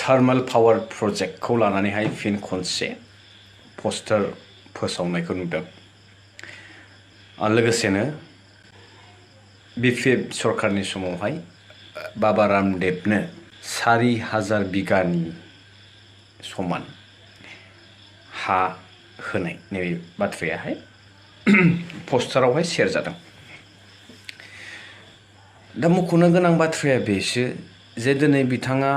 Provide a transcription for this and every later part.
thermal power project खौ लानानैहाय फिन खनसे पोस्टार फोसावनायखौ नुदों लोगोसेनो बिपिएफ सरकारनि समावहाय बाबा रामदेवनो 4000 बिगानि समान हा होनाय नैबे बाथ्रायाहाय पोस्टारावहाय शेयार जादों दा मख'नो गोनां बाथ्राया बेसो जे दिनै बिथाङा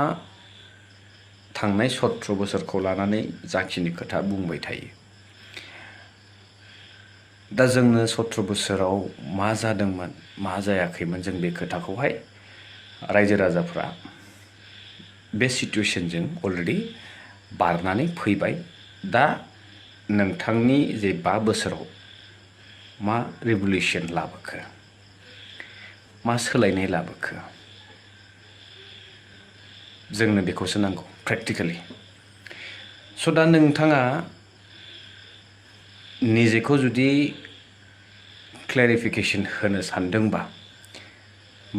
थांनाय 17 बोसोरखौ लानानै जाखिनि खोथा बुंबाय थायो दा जोंनो 17 बोसोराव मा जादोंमोन मा जायाखैमोन जों बे खोथाखौहाय रायजो राजाफ्रा बे सिचुएशनजों अलरेडि बारनानै फैबाय दा नोंथांनि जे 5 बोसोराव मा रिभलिउसन लाबोखो मा सोलायनाय लाबोखो जोंनो बेखौसो नांगौ प्रेक्टिकली स' दा नोंथाङा निजेखौ जुदि क्लेरिफिकेशन होनो सानदोंबा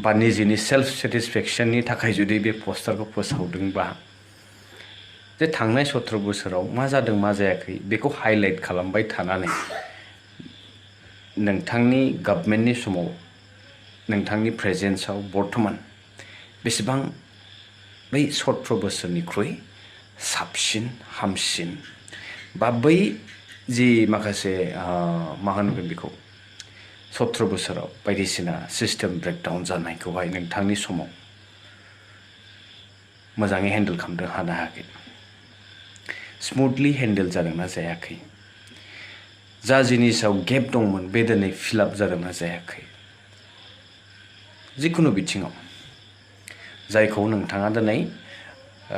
बा निजेनि सेल्फ सेटिस्फेक्शननि थाखाय जुदि बे पोस्टारखौ फोसावदोंबा जे थांनाय 17 बोसोराव मा जादों मा जायाखै बेखौ हाइलाइट खालामबाय थानानै नोंथांनि गभर्नमेन्टनि समाव नोंथांनि प्रेजेन्सआव बर्तमान बेसेबां बै 17 बोसोरनिख्रुइ साबसिन हामसिन बा बै जि माखासे मा होनगोन बेखौ 17 बोसोराव बायदिसिना सिस्टेम ब्रेकडाउन जानायखौहाय नोंथांनि समाव मोजाङै हेन्डल खालामनो हानो हायाखै स्मुथलि हेन्डल जादोंना जायाखै जा जिनिसाव गेप दंमोन बे दिनै फिलआप जादोंना जायाखै जिखुनु बिथिङाव जायखौ नोंथाङा दिनै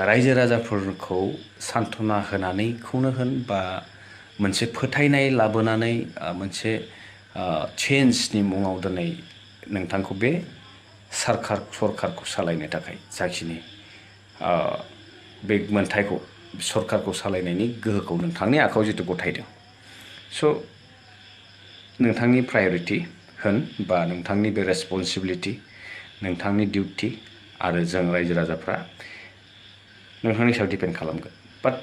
रायजो राजाफोरखौ सान्त्वना होनानैखौनो होन बा मोनसे फोथायनाय लाबोनानै मोनसे चेन्जनि मुङाव दिनै नोंथांखौ बे सरकारखौ सालायनो थाखाय जाखिनि बे मोन्थायखौ सरकारखौ सालायनायनि गोहोखौ नोंथांनि आखायाव जितु गथायदों स' नोंथांनि प्रायरिटी होन बा नोंथांनि बे रेसपन्सिबिलिटी नोंथांनि डिउटी आरो जों रायजो राजाफ्रा नोंथांनि सायाव डिपेन्ड खालामगोन बाट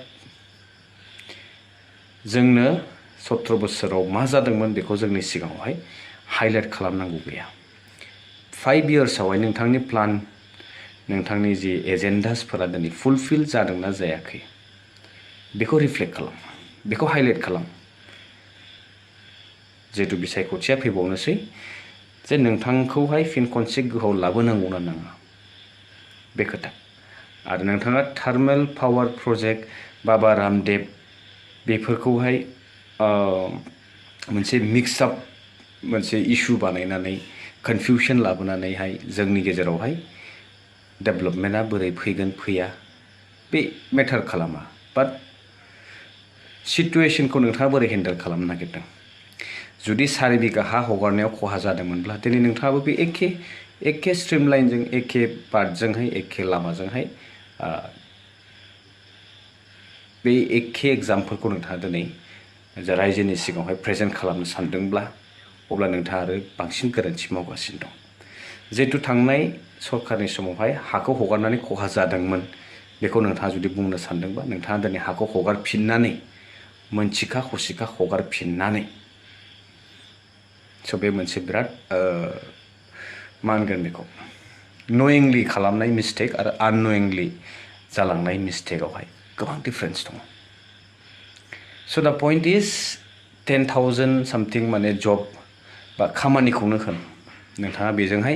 जोंनो 17 बोसोराव मा जादोंमोन बेखौ जोंनि सिगाङावहाय हाइलाइट खालामनांगौ गैया 5 इयार्सआवहाय नोंथांनि प्लान नोंथांनि जि एजेन्डासफोरा दिनै फुलफिल जादोंना जायाखै बेखौ रिफ्लेक्ट खालाम बेखौ हाइलाइट खालाम जिहेतु बिसायख'थिया फैबावनोसै जे नोंथांखौहाय फिन खनसे गोहोआव लाबोनांगौना नाङा बे खोथा आरो नोंथाङा thermal power project Baba Ramdev बेफोरखौहाय मोनसे मिक्सआप मोनसे इशु बानायनानै कनफिउसन लाबोनानैहाय जोंनि गेजेरावहाय डेभेलपमेन्टआ बोरै फैगोन फैया बे मेटार खालामा बाट सिचुएशनखौ नोंथाङा बोरै हेन्डेल खालामनो नागिरदों जुदि 4 बिघा हा हगारनायाव खहा जादोंमोनब्ला दिनै नोंथाङाबो बे एखे स्ट्रिम लाइनजों एखे पार्टजोंहाय एखे लामाजोंहाय बे एखे एग्जाम्पलखौ नोंथाङा दिनै रायजोनि सिगाङावहाय प्रेजेन्ट खालामनो सानदोंब्ला अब्ला नोंथाङा आरो बांसिन गोरोन्थि मावगासिनो दं जिहेतु थांनाय सरकारनि समावहाय हाखौ हगारनानै खहा जादोंमोन बेखौ नोंथाङा जुदि बुंनो सानदोंबा नोंथाङा दिनै हाखौ हगारफिननानै मोनथिखा हसिखा हगारफिननानै स' बे मोनसे बिराद मा होनगोन बेखौ नयिंलि खालामनाय मिस्टेक आरो आननयिंलि जालांनाय मिस्टेकआवहाय गोबां डिफारेन्स दङ स' दा पइन्ट इज 10,000 सामथिं माने जब बा खामानिखौनो होन नोंथाङा बेजोंहाय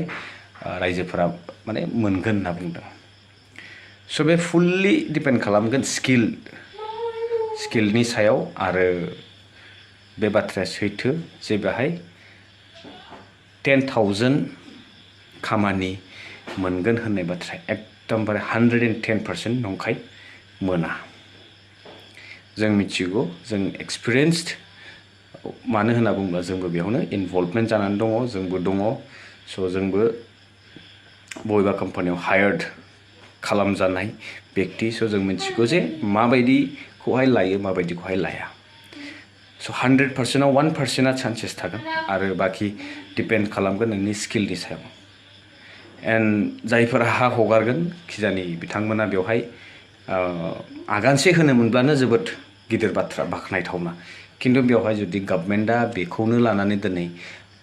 रायजोफोरा माने मोनगोन होनना बुंदों स' बे फुल्लि डिपेन्ड खालामगोन स्किलनि सायाव आरो बे बाथ्राया सैथो जे बेहाय 10,000 खामानि मोनगोन होननाय बाथ्राया एकदमबारे 110% नंखाय मोना जों मिथिगौ जों एक्सपिरियेन्सड मानो होनना बुङोब्ला जोंबो बेयावनो इनभल्भमेन्ट जानानै दङ जोंबो दङ स' जोंबो बबेबा कम्पानियाव हायार्ड खालामजानाय व्यक्ति स' जों मिथिगौ जे माबायदिखौहाय लायो माबायदिखौहाय लाया स' 100%आव 1%आ चान्सेस थागोन आरो बाखि डिपेन्ड खालामगोन नोंनि स्किलनि सायाव एन्ड जायफोरा हा हगारगोन खिजानि बिथांमोना बेवहाय आगानसे होनो मोनब्लानो जोबोद गिदिर बाथ्रा बाख्नायथावना खिन्थु बेवहाय जुदि गभर्नमेन्टआ बेखौनो लानानै दिनै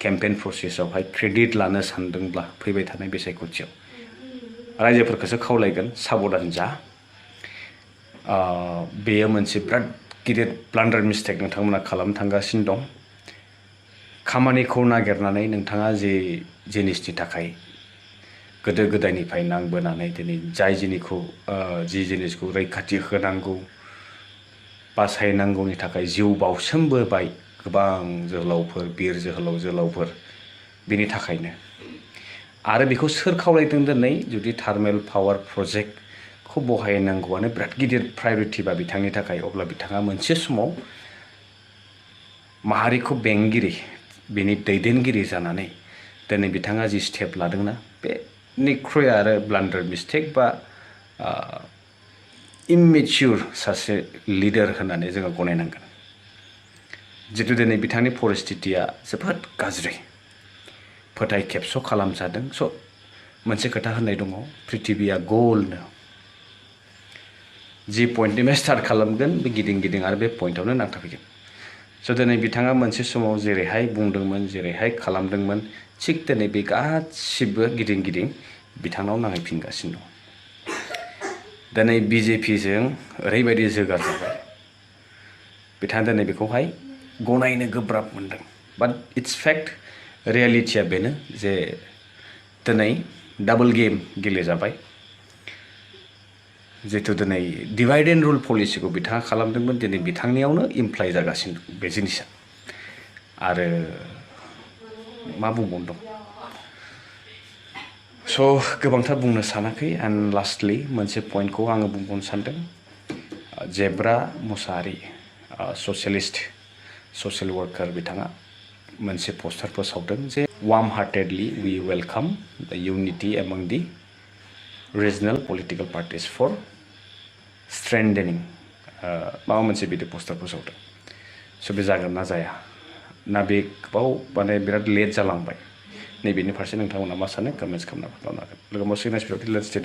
केम्पेइन प्रसेसआवहाय क्रेडिट लानो सानदोंब्ला फैबाय थानाय बिसायख'थियाव रायजोफोरखौसो खावलायगोन साबधान जा बेयो मोनसे बिराद गिदिर ब्लान्डार मिस्टेक नोंथांमोना खालामनो थांगासिनो दं खामानिखौ नागिरनानै नोंथाङा जे जिनिसनि थाखाय गोदो गोदायनिफ्राय नांबोनानै दिनै जि जिनिसखौ रैखाथि होनांगौ बासायनांगौनि थाखाय जिउ बावसोमबोबाय गोबां जोहोलावफोर बिर जोहोलावफोर बेनि थाखायनो आरो बेखौ सोर खावलायदों दिनै जुदि थार्मेल पावार प्रजेक्टखौ बहायनांगौआनो बिराद गिदिर प्रायरिटिबा बिथांनि थाखाय अब्ला बिथाङा मोनसे समाव माहारिखौ बेंगिरि बेनि दैदेनगिरि जानानै दिनै बिथाङा जि स्टेप लादोंना बे निख्रुइ आरो ब्लान्डार मिस्टेक बा इममेच्युर सासे लिडार होननानै जोङो गनायनांगोन जितु दिनै बिथांनि परिस्थितिया जोबोद गाज्रि फोथाय खेबस' खालामजादों स' मोनसे खोथा होननाय दङ प्रिथिबिया गलनो जि पइन्टनिफ्राय स्टार्ट खालामगोन बे गिदिं आरो बे पइन्टआवनो नांथाफैगोन स' दिनै बिथाङा मोनसे समाव जेरैहाय बुंदोंमोन जेरैहाय खालामदोंमोन थिग दिनै बे गासिबो गिदिं बिथांनाव नांहैफिनगासिनो दं दिनै बिजेपिजों ओरैबायदि जोगार जाबाय बिथाङा दिनै बेखौहाय गनायनो गोब्राब मोनदों बाट इट्स फेक्ट रियेलिटिया बेनो जे दिनै डाबल गेम गेलेजाबाय जितु दिनै डिभाइड एन्ड रुल पलिसिखौ बिथाङा खालामदोंमोन दिनै बिथांनियावनो इमप्लाइ जागासिनो दं बे जिनिसा आरो मा बुंबावनो दं स' गोबांथार बुंनो सानाखै एन्ड लास्टलि मोनसे पइन्टखौ आङो बुंबावनो सानदों जेब्रा मुसाहारि ससियेलिस्ट ससियेल वार्कार बिथाङा मोनसे पोस्टार फोसावदों जे वार्म हार्टेडलि वी वेलकाम द इउनिटि एमंग दि रिजनल पलिटिकल पार्टिस फर स्ट्रेंथेनिं माबा मोनसे बिदि पोस्टार फोसावदों स' बे जागोन ना जाया ना बे गोबाव माने बिराद लेट जालांबाय नैबेनि फारसे नोंथांमोना मा सानो कमेन्ट्स खालामना हरनो हागोन लोगो मोनसे नेक्स्ट भिडिअ' लेट्स स्टे